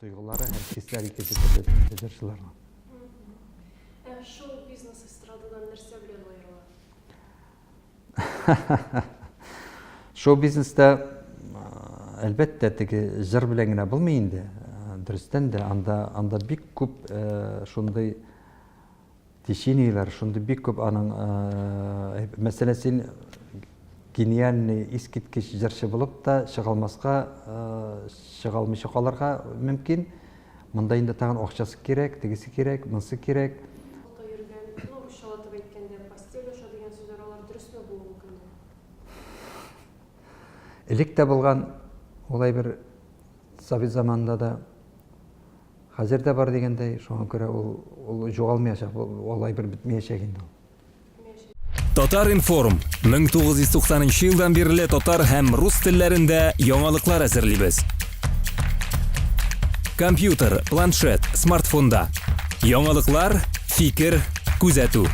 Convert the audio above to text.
Тойгылары һәм хисләре икенче төрле җырчыларның. Ә шоу-бизнес эстрададан нәрсә белән аерыла? Шоу-бизнеста, әлбәттә, теге җыр белән генә булмый инде. Дөрестән дә, анда, анда бик күп шундый течениеләр, шундый бик күп аның, мәсәлән, син гениальный, искиткеч җырчы булып та чыга алмаска, чыга алмыйча калырга мөмкин. Монда инде тагын акчасы кирәк, тегесе кирәк, монысы кирәк. Алда йөргән, ну, русчалатып әйткәндә, постель аша дигән сүзләр, алар дөресме бүгенге көндә? Элек тә булган ул әйбер, совет заманында да, хәзер дә бар дигәндәй, шуңа күрә ул, ул югалмаячак, ул әйбер бетмәячәк инде ул. Татар-информ, 1990 нчы елдан бирле татар һәм рус телләрендә яңалыклар әзерлибез. Компьютер, планшет, смартфонда. Яңалыклар, фикер, күзәтү.